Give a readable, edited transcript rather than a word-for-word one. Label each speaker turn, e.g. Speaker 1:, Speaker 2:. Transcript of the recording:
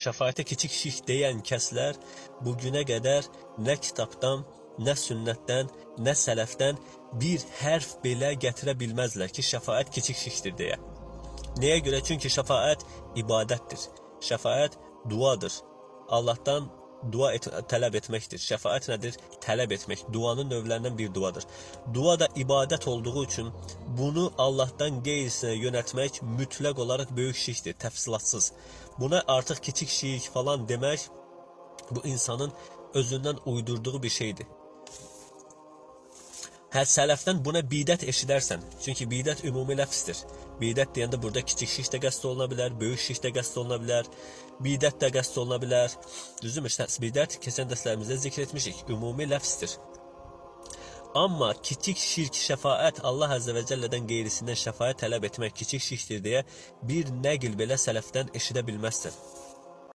Speaker 1: Şəfaətə kiçik şirk deyən kəslər bu günə qədər nə kitabdan, nə sünnətdən, nə sələfdən bir hərf belə gətirə bilməzlər ki, şəfaət kiçik şirkdir deyə. Nəyə görə? Çünki şəfaət ibadətdir. Şəfaət duadır. Allahdan dua tələb etməkdir. Şəfaət nədir? Tələb etmək. Duanın növlərindən bir duadır. Dua da ibadət olduğu üçün bunu Allahdan qeyrisinə yönəltmək mütləq olaraq böyük şirkdir, təfsilatsız. Buna artıq kiçik şirk falan demək bu insanın özündən uydurduğu bir şeydir. Hə, sələfdən buna bidət eşidərsən. Çünki bidət ümumi ləfsdir. Bidət deyəndə burada kiçik şirk də qəsd oluna bilər, böyük şirk də qəsd oluna bilər, bidət də qəsd oluna bilər. Düzdürmü? Bidət keçən dərslərimizdə zikr etmişik. Ümumi ləfsdir. Amma kiçik şirk, şəfaət Allah Azze və Cəllədən qeyrisindən şəfaət tələb etmək kiçik şirkdir deyə bir nəql belə sələfdən eşidə bilməzsən.